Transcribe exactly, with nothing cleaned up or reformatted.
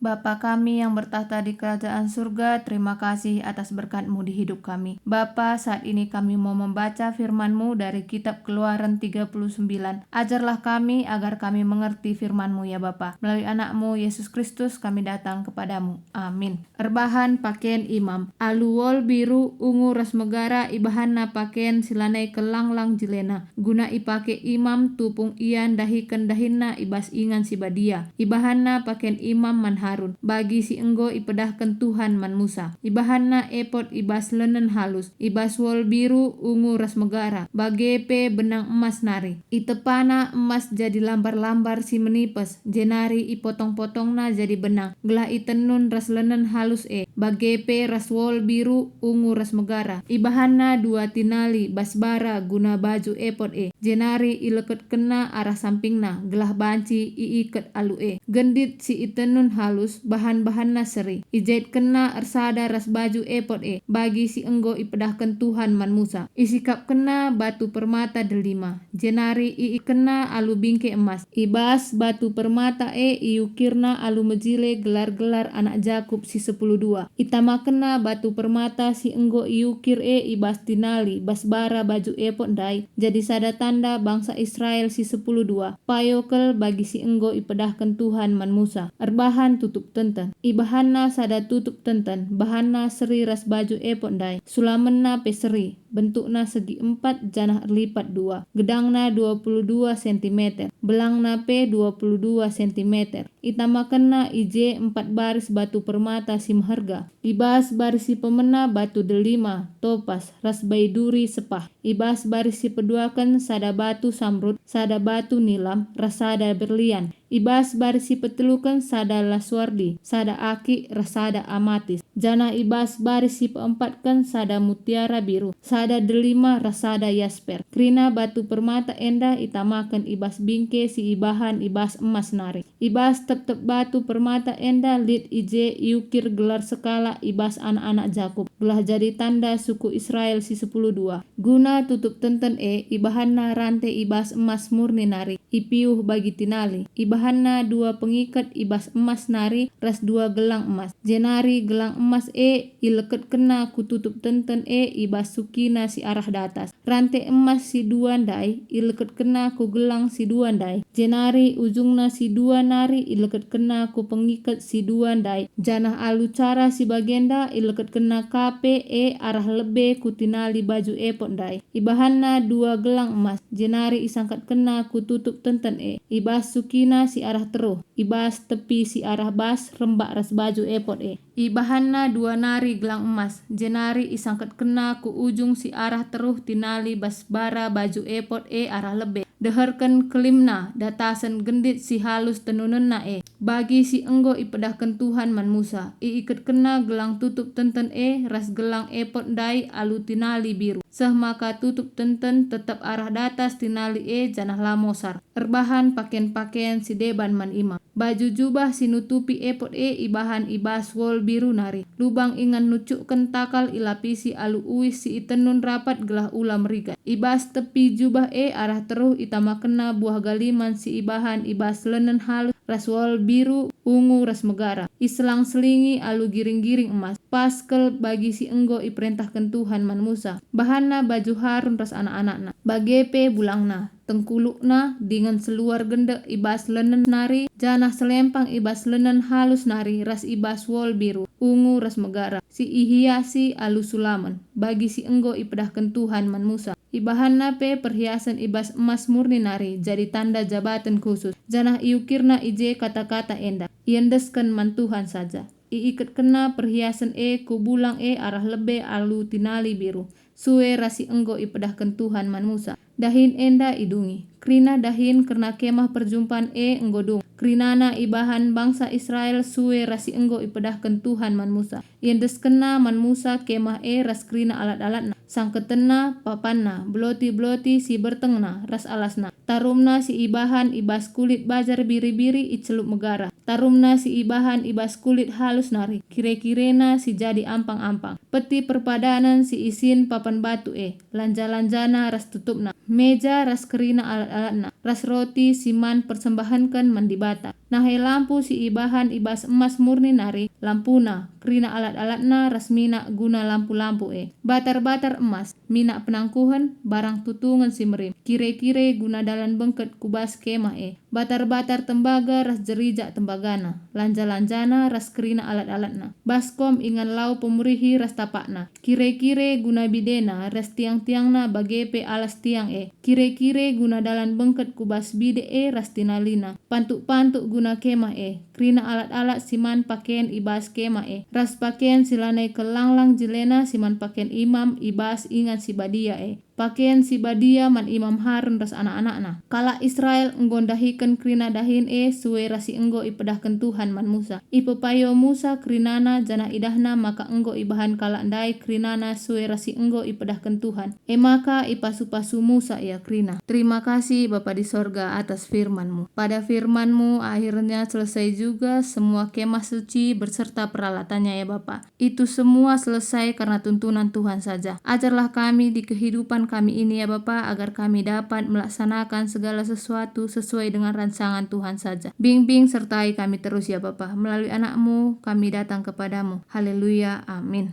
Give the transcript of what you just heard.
Bapa kami yang bertakhta di kerajaan surga, terima kasih atas berkat-Mu di hidup kami. Bapa, saat ini kami mau membaca firman-Mu dari kitab Keluaran tiga puluh sembilan. Ajarlah kami agar kami mengerti firman-Mu, ya Bapa. Melalui Anak-Mu, Yesus Kristus, kami datang kepada-Mu. Amin. Erbahan paken imam. Alu wol biru, ungu ras megara ibahanna paken si lanai kelanglang jilena, guna ipake imam tupung ia ndahiken dahinna i bas ingan si badia. Ibahanna paken imam man Harun, bagi si enggo ipedahken Tuhan man Musa. Ibahanna epod i bas lenen halus, i bas wol biru, ungu ras megara, bage pe benang emas nari. Itepana emas jadi lambar-lambar si menipes, jenari ipotong-potongna jadi benang, gelah itenun ras lenen halus e, bage pe ras wol biru, ungu ras megara. Ibahanna dua tinali bas bara guna baju epod e, jenari ileketkenna arah sampingna, gelah banci iiket alu e. Gendit si itenun halus, bahan-bahanna seri. Ijaitkenna ersada ras baju epod e, bagi si enggo ipedahken Tuhan man Musa. Isikapkenna batu permata delima, jenari iikenna alu bingke emas. I bas batu permata e iukirna alu mejile gelar-gelar anak Jakup si sepuluh dua. Itamakenna batu permata si enggo iukir e i bas tinali bas bara baju epod ndai, jadi sada tanda bangsa Israel si sepuluh dua, payo kal bagi si enggo ipedahken Tuhan man Musa. Erbahan tutup tenten. Ibahanna sada tutup tenten, bahanna seri ras baju epod ndai, sulamenna pe seri, bentukna segi empat janah erlipat dua, gedangna dua puluh dua sentimeter, belangna pe dua puluh dua sentimeter. Itamakenna i je empat baris batu permata si meherga. I bas baris si pemena batu delima, topas, ras baiduri sepah. I bas baris si peduaken sada batu samrud, sada batu nilam, ras sada berlian. I bas baris si peteluken sada lasuardi, sada akik, ras sada amatis. Janah i bas baris si peempatken sada mutiara biru, sada delima, ras sada yasper. Kerina batu permata enda itamaken i bas bingke si ibahan i bas emas nari. I bas tep-tep batu permata enda lit i je iukir gelar sekalak i bas anak-anak Jakup, gelah jadi tanda suku Israel si sepuluh dua. Guna tutup tenten e ibahanna rante i bas emas murni nari, ipiuh bagi tinali. Ibahanna dua pengiket i bas emas nari ras dua gelang emas, jenari gelang emas e ileketkenna ku tutup tenten e i bas sukina si arah datas. Rante emas si dua ndai ileketkenna ku gelang si dua ndai, jenari ujungna si dua nari ileketkenna ku pengiket si dua ndai, janah alu cara si bagenda ileketkenna ka pe e arah lebe ku tinali baju epod ndai. Ibahanna dua gelang emas, jenari isangkatkenna ku tutup tenten e, i bas sukina si arah teruh, i bas tepi si arah bas rembak ras baju epod e. Ibahanna dua nari gelang emas, jenari isangketkenna ku ujung si arah teruh tinali bas bara baju epod e arah lebe, deherken kelimna, datasen gendit si halus tenunenna e, bagi si enggo ipedahken Tuhan man Musa. Iiketkenna gelang tutup tenten e ras gelang epod ndai alu tinali biru, seh maka tutup tenten tetap arah datas tinali e janah la mosar. Erbahan paken-paken si deban man imam. Baju jubah si nutupi epod e ibahan i bas wol biru nari. Lubang ingan nucukken takal ilapisi alu uis si itenun rapat gelah ula merigat. I bas tepi jubah e arah teruh itamakenna buah galiman si ibahan i bas lenen halus ras wol biru, ungu ras megara. Iselang-selingi alu giring-giring emas, pas kal bagi si enggo iperentahken Tuhan man Musa. Bahanna baju Harun ras anak-anakna, bage pe bulangna, tengkulukna, dingen seluar gendek i bas lenen nari, janah selempang i bas lenen halus nari ras i bas wol biru, ungu ras megara, si ihiasi alu sulamen, bagi si enggo ipedahken Tuhan man Musa. Ibahanna pe perhiasen i bas emas murni nari jadi tanda jabaten khusus, janah iukirna i je kata-kata enda, "Iendesken man Tuhan saja." Iiketkenna perhiasen e ku bulang e arah lebe alu tinali biru, sue ras si enggo ipedahken Tuhan man Musa. Dahin enda idungi. Kerina dahin kerna Kemah Perjumpan e enggo dung. Kerinana ibahan bangsa Israel sue ras si enggo ipedahken Tuhan man Musa. Iendeskenna man Musa Kemah e ras kerina alat-alatna, sangketenna, papanna, beloti-beloti si bertengna, ras alasna, tarumna si ibahan i bas kulit bajar biri-biri i celup megara, tarumna si ibahan i bas kulit halus nari, kire-kirena si jadi ampang-ampang, peti perpadanen si isin papan batu e, lanja-lanjana ras tutupna, meja ras kerina alat-alatna, ras roti si man persembahenken man Dibata. Nahe lampu si ibahan i bas emas murni nari lampuna, kerina alat-alatna ras minak guna lampu-lampu e, batar-batar emas, minak penangkuhen, barang tutungen si merim, kire-kire guna dalan bengket ku bas kemah e, batar-batar tembaga ras jerijak tembagana, lanja-lanjana ras kerina alat-alatna, baskom ingan lau pemurihi ras tapakna, kire-kire guna bidena ras tiang-tiangna bage pe alas tiang e, kire-kire guna dalan bengket ku bas bidek e ras tinalina, pantuk-pantuk guna kemah e, kerina alat-alat si man paken i bas kemah e, ras paken si lanai kelanglang jelena si man paken imam i bas ingan si badia e, paken si badia man Imam Harun ras anak-anakna. Kalak Israel enggo ndahiken kerina dahin e sue ras si enggo ipedahken Tuhan man Musa. Ipepayo Musa kerinana janah idahna maka enggo ibahan kalak ndai kerinana sue ras si enggo ipedahken Tuhan. E maka ipasu-pasu Musa ia kerina. Terima kasih, Bapa di sorga, atas firman-Mu. Pada firman-Mu akhirnya selesai juga semua kemah suci beserta peralatannya, ya Bapa. Itu semua selesai karena tuntunan Tuhan saja. Ajarlah kami di kehidupan kami ini, ya Bapa, agar kami dapat melaksanakan segala sesuatu sesuai dengan rancangan Tuhan saja. Bimbing sertai kami terus, ya Bapa. Melalui Anak-Mu kami datang kepada-Mu. Haleluya. Amin.